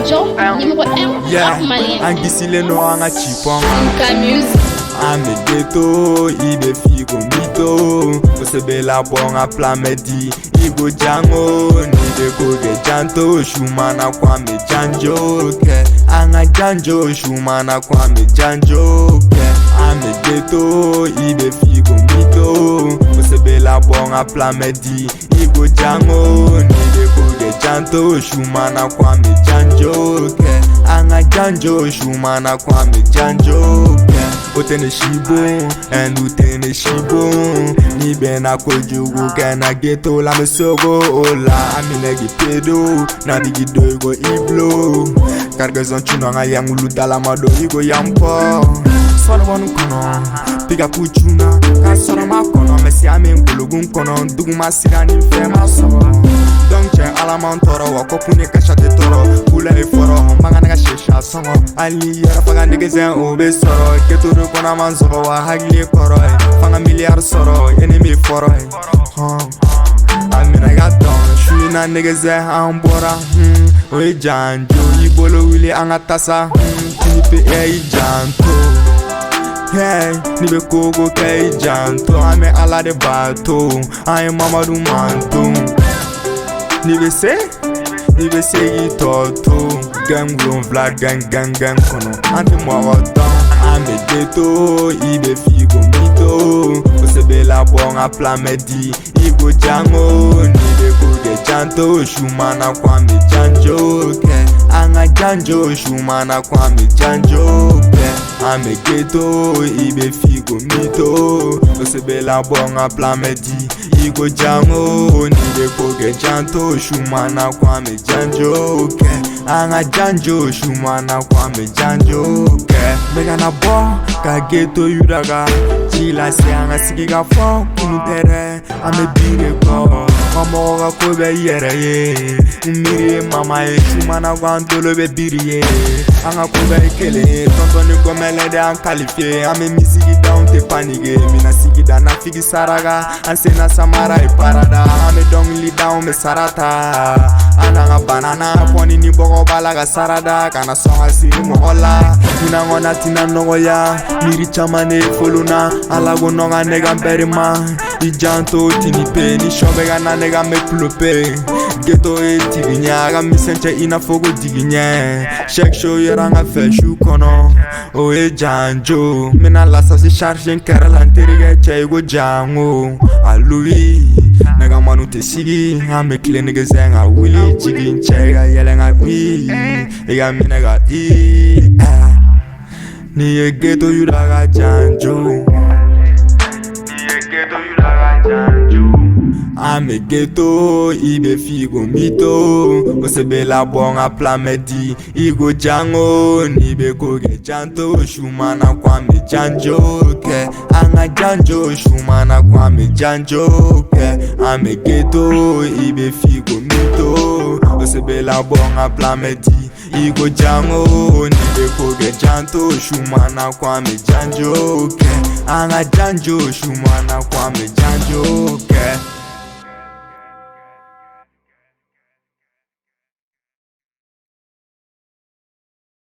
Jɔ numéro 1 Yeah, rap malien. An kisilen don an ka cipɔn. Nka Music. An bɛ ghetto, i bɛ fi ko mito. O sɛbɛ labɔ n ka plan bɛ di i ko jango. N'i bɛ ko kɛ janto, su mana ko an bɛ janjo kɛ. An ka janjo, su mana ko an bɛ janjo kɛ. An bɛ ghetto, i bɛ fi ko mito. O sɛbɛ labɔ n ka plan bɛ di i ko jango. N'i bɛ ko kɛ janto, su mana ko an bɛ janjo kɛ. An ka janjo, su mana ko an bɛ janjo kɛ. O tɛ ne si bon, ɛndu tɛ ne si bon. N'i bɛnna kojugu kɛ na ghetto la, n bɛ sogo o la. An minɛ k'i pedo, natigi do i ko iblo. Cargaison cunna an ka yangulu dalama don i ko yanpɔ. Sɔlɔbɔni kɔnɔ, pick-up cunna, k'a sɔrɔ ma kɔnɔ. Mɛsi an bɛ ngologun kɔnɔ, duguma sira ni fɛn ma sɔrɔ. Donc cɛ ala man tɔɔrɔ wa kɔkun ne kasa tɛ tɔɔrɔ. Kula ye fɔrɔ, maga ne ka sɛsa sɔngɔ. Hali n'i yɛrɛ faga nɛgɛsɛn o bɛ sɔrɔ. Ghetto de kɔnɔ man sɔgɔ wa hakili ye kɔrɔ ye. Fanga miliyari sɔrɔ, ennemi fɔrɔ ye. Hɔn. A minɛ ka dɔn su in na nɛgɛsɛn an bɔra. O ye janjo i bolo wuli an ka tasa. Tinipe ɛ i janto. Hey, n'i bɛ koko kɛ i janto, an bɛ ala de bato, an ye Mamadu manto. N'i bɛ se, i bɛ se k'i tɔ to. Gang 7 gang gang gang kɔnɔ, an tɛ mɔgɔ dɔn. An bɛ ghetto, i bɛ fi ko mito. O sɛbɛ labɔ n ka plan bɛ di i ko jango. N'i bɛ ko kɛ janto, su mana ko an bɛ janjo kɛ. An ka janjo, su mana ko an bɛ janjo kɛ. An bɛ ghetto, i bɛ fi ko mito. O sɛbɛ labɔ n ka plan bɛ di i ko jango. N'i bɛ ko kɛ janto, su mana ko an bɛ janjo kɛ. An ka janjo, su mana ko an bɛ janjo kɛ. Bɛ kana bɔ ka ghetto yuraga ci lase an ka sigi ka fɔ kunu tɛ dɛ, an bɛ bi de kɔ. Ka mɔgɔ ka ko bɛ i yɛrɛ ye, n miiri ye mama ye. Su mana ko an tolo bɛ biri ye, an ka ko bɛɛ ye kelen ye. Tɔntɔn ni gɔmɛlɛ de y'an qualifié. An bɛ musique da, anw tɛ paniquer. Mina sigida nafigi saraka, an senna samara ye parada. An bɛ dɔnkili da, anw bɛ sara ta. An n'an ka banana pɔni ni bɔgɔ b'a la ka sarada. Kana sɔn ka siri mɔgɔ la, ɲinan kɔnɔ a tɛna nɔgɔya. Miiri caman de ye folona, ala ko nɔgɔ ne ka bɛri ma. I janto tinipe ni sɔ bɛ ka na ne ka mɛ kulope. Ghetto ye tigiɲɛ, a ka misɛn cɛ i n'a fɔ ko digiɲɛ. Chaque show yɛrɛ an ka fɛ su kɔnɔ, o ye janjo. N bɛna lasasi charge n kɛrɛ la, n terikɛ cɛ i ko jango. A Louis nɛgɛmanu tɛ sigi, an bɛ tile nɛgɛsɛn ka wuli jigin cɛ ka yɛlɛ ka wi i ka minɛ ka i. N'i ye ghetto yira ka janjo, n'i ye ghetto yira ka janjo. An bɛ ghetto, i bɛ fi ko mito. O sɛbɛ labɔ n ka plan bɛ di i ko jango. N'i bɛ ko kɛ janto, su mana ko an bɛ janjo kɛ. An ka janjo, su mana ko an bɛ janjo kɛ. An bɛ ghetto, i bɛ fi ko mito. O sɛbɛ labɔ n ka plan bɛ di i ko jango. N'i bɛ ko kɛ janto, su mana ko an bɛ janjo kɛ. An ka janjo, su mana ko an bɛ janjo kɛ.